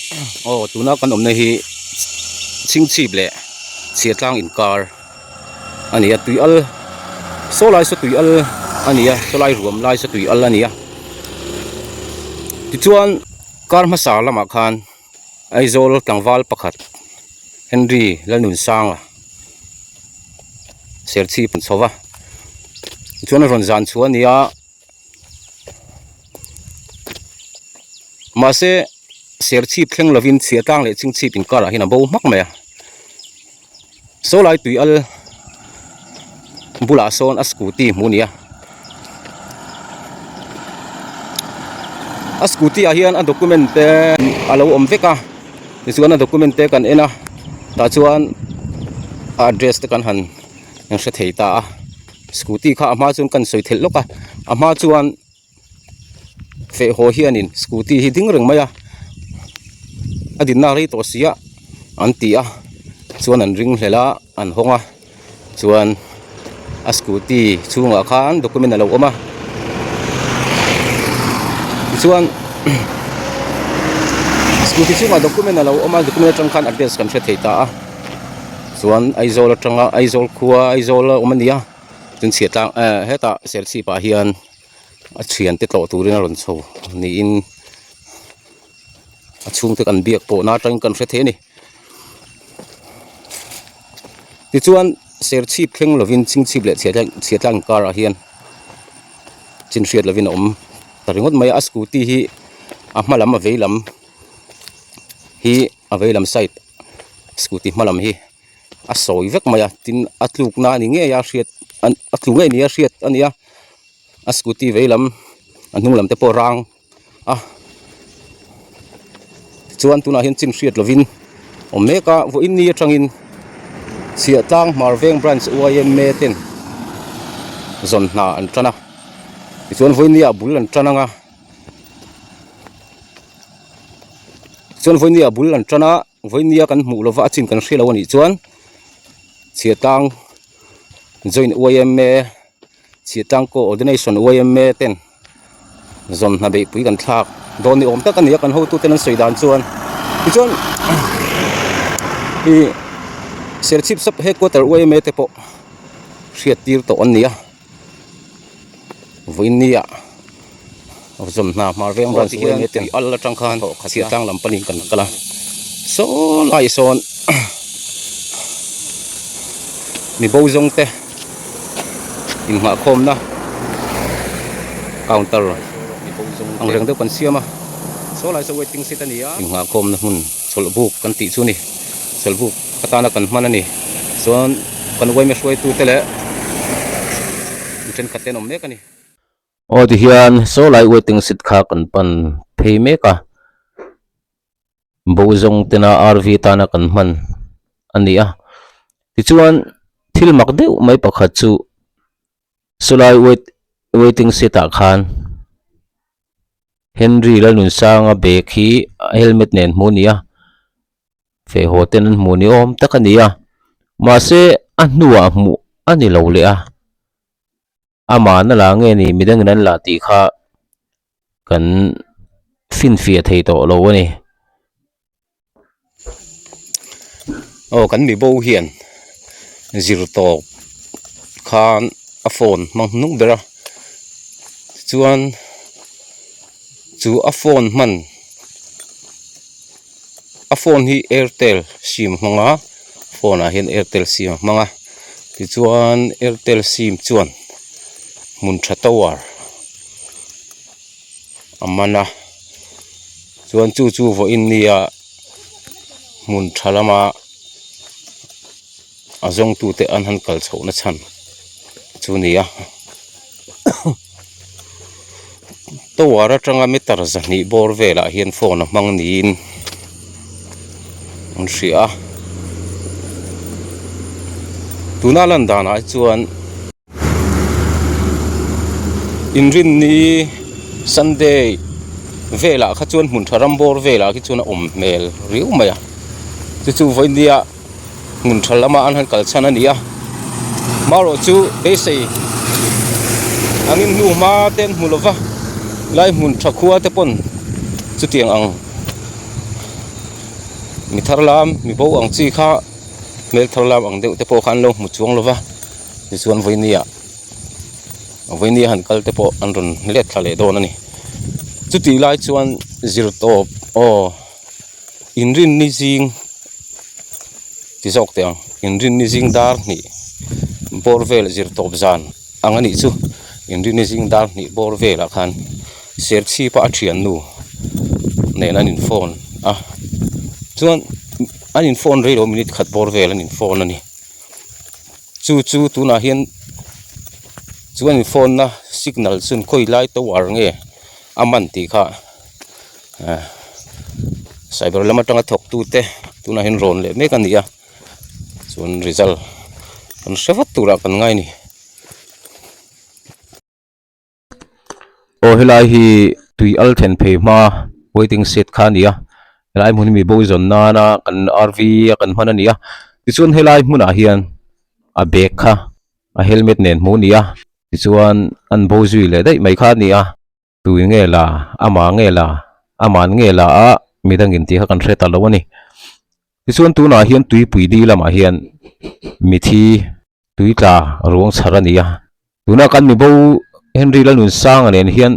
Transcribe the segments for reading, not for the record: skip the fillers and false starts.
Aw tuna kan awmna hi chhingchhip leh chhiatlang inkar a ni a tui al saw lai saw tui al a ni a saw lai ruam lai saw tui al a ni a tichuan kar hmasa lamah khan Aizawl tlangval pakhat Henry Lalnunsanga serchhip an chho va tichuan a rawn zan chhuah a ni a. Mahse serchhip thleng lovin chhiatlang leh chingchhip inkarah hian a bo hmak mai a saw lai tui al bulah sawn a scooty hmuh a ni a a scooty ah hian a document te a lo awm vek a tichuan a document te kan en a tah chuan a address te kan han hre thei ta a. Scooty kha a hma chuan kan sawi thelh lawk a a hma chuan feh haw hianin scooty hi ding reng mai a a dinna rei tawh si a an ti a chuan an ring hlel a an hawng a chuan a scooty chhungah khan document a lo awm a tichuan scooty chhungah document a lo awm a document atang khan address kan hre thei ta a. Chuan Aizawl atanga Aizawl khua Aizawl a awm a ni a tin chhiat tlang eh hetah Serchhip ah hian a thiante tlawh turin a rawn chho niin a chhungte kan biak pawhna atangin kan hre thei a ni. Tichuan Serchhip thleng lovin Chingchhip leh Chhiatlang inkarah hian chin hriat lovin a awm ta ringawt mai a a scooty hi a hma lam a vei lam hi a vei lam side scooty hma lam hi a sawi vek mai a tin a tluk na a ni ngei a hriat a tlu ngei ni a hriat a ni a a scooty vei lam a hnung lam te pawh rang a tichuan tunah hian chin hriat lovin awm mek a vawiin ni atangin chhiahtlang hmar veng branch yma ten zawn hna an tan a tichuan vawiin ni ah bul an tan ang a. Chuan vawinia bul an tan a vawinia kan hmuh lova a chin kan hre lo a nih chuan chhiatlang joint yma chhiatlang coordination yma ten zawn hna beihpui kan thlak dawn ni awm tak a ni a kan hotu ten an sawi dan chuan tichuan ih serchhip sub headquarter yma te pawh hriat tir tawh an ni a. Vawinia zawm hna hmar veng branch hian tui al atang khan chhiah tlang lam panin kan kal a saw lai sawn mi bo zawng te inghahkhawmna counter ang reng deuh kan siam a saw lai saw waiting shed a ni a inghahkhawmna hmun chawlhbuk kan tih chu a ni chawlhbuk atana kan hman a ni chuan. Kan uaime hruaitute leh mi thenkhat te an awm mek a ni. Aw tihian saw lai waiting seat kha kan pan phei mek a, bo zawng tena RV tana kan hman a ni a. Tichuan thil mak deuh mai pakhat chu saw lai wait waiting seat ah khan Henry Lalnunsanga bag hi helmet nen hmuh a ni a. Feh haw ten an hmuh ni awm tak a ni a, mahse a hnuah hmuh a ni lo leh a, amah na la nge ni midangin an la tih kha kan finfiah thei tawh lo a ni. Aw kan mi bo hian zir tawp khan a phone hmang hnung ber a, tichuan chu a phone hman. A phone hi airtel sim hmang a phone ah hian airtel sim a hmang a tichuan airtel sim chuan hmun tha tower a man a chuan chu chu vawiin nia hmun tha lama a zawngtute an han kal chhohna chhan chu a ni a. Tower atanga meter zahnih bawr velah hian phone a hmang niin an hria a tuna lan danah hi chuan inrinni sunday velah kha chuan hmun tha ram bawr velah khi chuan a awm hmel riau mai a chu chu vawinia. Hmun tha lama an han kal chhan a ni a marawh chu beisei angin hnu hma te an hmu lova lai hmun tha khua te pawn chutiang ang. Mi thar lam mi bo ang chi kha hmel thar lam ang deuh te pawh kha an lo hmu chuang lo va tichuan vawinia vawinia han kal te pawh an rawn let thla leh dawn a ni chutih lai chuan zir tawp aw inrinni zing ti zawk teh ang inrinni zing dar hnih bawr vel zir tawp zan ang a nih chu inrinni zing dar hnih bawr velah khan serchhip a a thiannu nen an in phone a chuan an in phone rei lo minute khat bawr vel an in phone a ni chu chu tunah hian chu an in phone na signal chuan khawi lai tower nge a man tih kha ah cyber lam atanga thawk tu te tunah hian rawn leh mek a ni a chuan result kan hre vat turah kan ngai a ni. Aw helai hi tui al then phei hma waiting shed kha a ni a helai hmun hi mi bo zawn nana kan R_V a kan hman a ni a tichuan helai hmunah hian a bag kha a helmet nen hmuh a ni a tichuan an bo zui leh daih mai kha a ni a. Tui nge la, amah nge la, aman nge la a midangin tih kha kan hre ta lo a ni. Tichuan tunah hian tuipui di lamah hian mithi tui tla ruang chhar a ni a. Tuna kan mibo Henry Lalnunsanga nen hian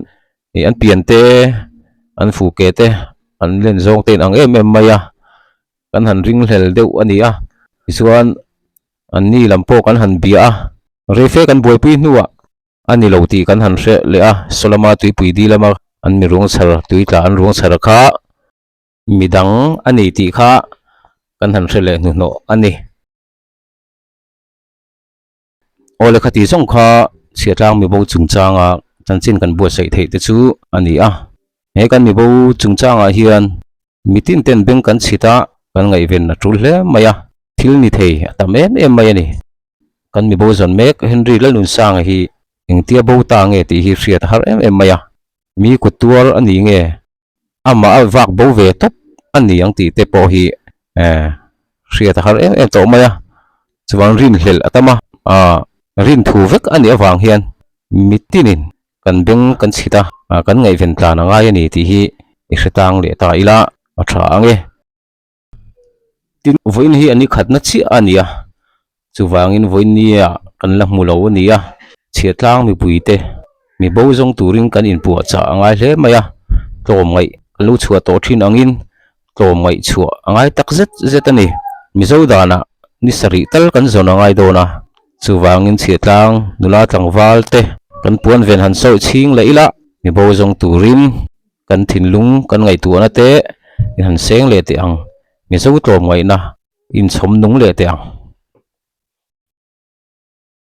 ih an pian te, an fuke te, an len zawng te in ang em em mai a, kan han ringhlel deuh a ni a. Tichuan anni lam pawh kan han bia a, reife kan buaipui hnuah A ni lo tih kan han hre leh a, Solama tuipui di lama an mi ruang chhar tui tla an ruang chhar kha midang a ni tih kha kan han hre leh hnuhnawh a ni. Aw lehkha tih zawng kha chhiatlang mibo chungchanga chanchin kan buatsaih theih te chu a ni a, he kan mibo chungchangah hian mitin ten beng kan chhit a, kan ngaihven a tul hle mai a, thil ni thei a tam em em mai a ni. Kan mi bo zawn mek Henry Lalnunsanga hi engtia bo ta nge tih hi hriat a har em em mai a, mi kut tuar a ni nge amah a vak bo ve tawp a ni ang tih te pawh hi hriat a har em em tawh mai a, chuan rinhlelh a tam a, rin thu vek a nih avang hian mitinin kan beng kan chhit a, kan ngaihven tlan a ngai a ni tih hi i hre tang leh ta ila a tha ang e. Tin, vawiin hi a ni khatna chiah a ni a, chuvangin vawiin nia kan la hmu lo a ni a, chhiatlang mipuite mi bo zawng turin kan inpuahchah a ngai hle mai a, tlawmngaih kan lo chhuah tawh thin angin tlawmngaih chhuah a ngai tak zet zet a ni. Mizo danah ni sarih tal kan zawn a ngai dawn a, chuvangin chhiatlang nula tlangval te kan puan ven han sawi chhing leh ila mi bo zawng turin Kan thinlung kan ngaihtuahna te in han seng leh teh ang, Mizo tlawmngaihna in chhawm nung leh teh ang.